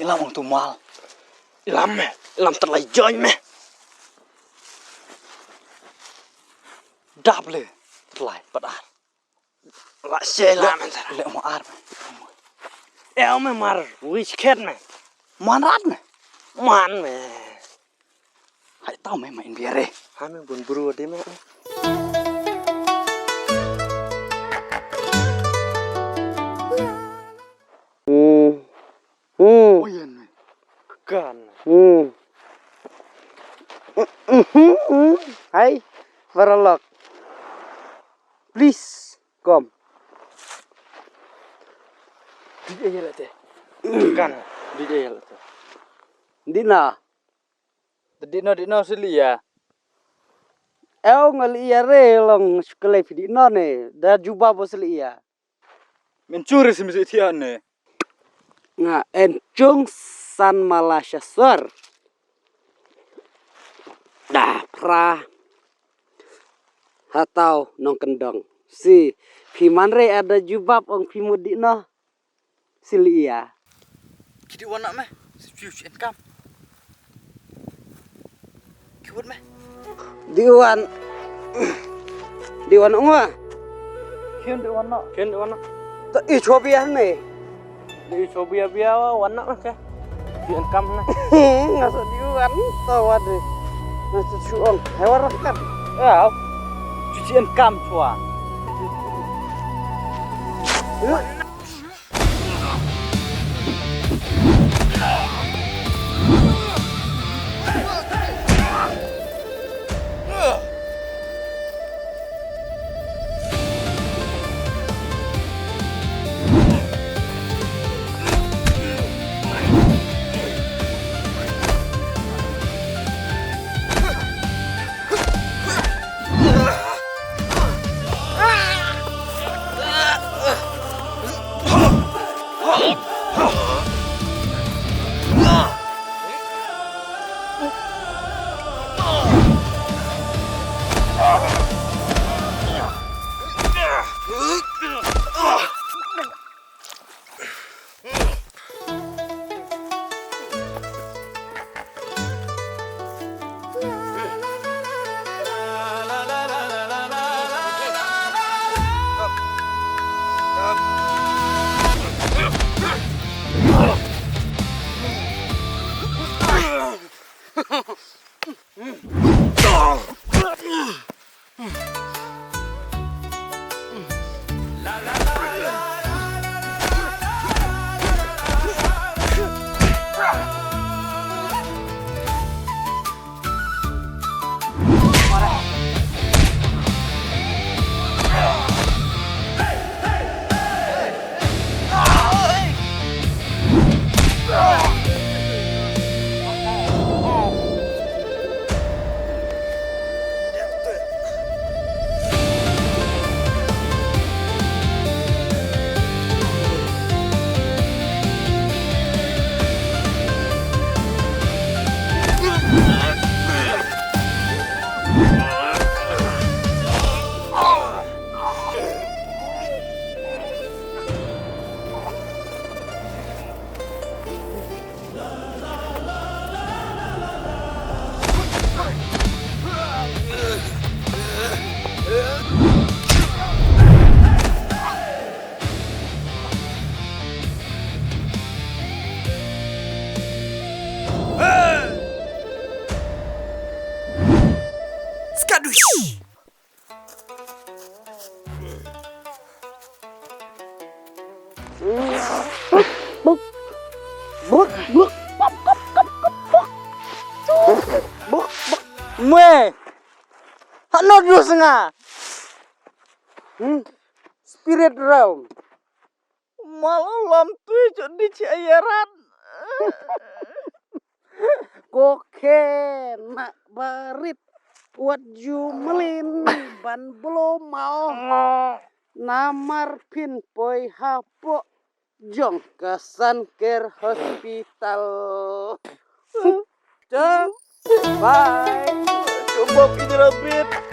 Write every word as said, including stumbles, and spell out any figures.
Ilam ong tu mal. Ilam me. Ilam terlai join me. Dap le. Terlai pat ar. La se la men sara. Le mo ar me. Eo me mar. Which cat me. Man rat me. Man me. Hai tau me ma in biare. Hai me bun buru de me. Hmm. Hmm. Oyen me. Kan. Hmm. Hmm. Hai, paralok. Please come. Di aja lah te. Kan, di aja lah te. Di na. Di no, di no sili ya. Eu ngali ya re long sukle fi di no ne. Da juba bo sili ya. Min churi sim si tia ne. Nga en chung san mala shasor. Da pra. Hatau nong kendong. Si phi man re ada jubab ong phi mut di no. Sili ya. Ki di wan nak me. Si fiu si enkam. Ki wan me. Di wan. Di wan ngwa. Kin di wan nak. Kin di wan nak. Ta i chobia ne. Di chobia bia wan nak ke. Si enkam na. Ngasa di wan. Ta wade. Ngasa chuong. Hewan rakan. Ya. Si enkam chua. Skadush! Mwe. Hano dus nga. Hmm? Spirit realm. Malam tu jodi ci ayarat. Ko khe na barit wat ju mlin ban blo mao. Namar phin poi hapoh jong ka Sun Care Hospital. Bye. Coba kita rapid.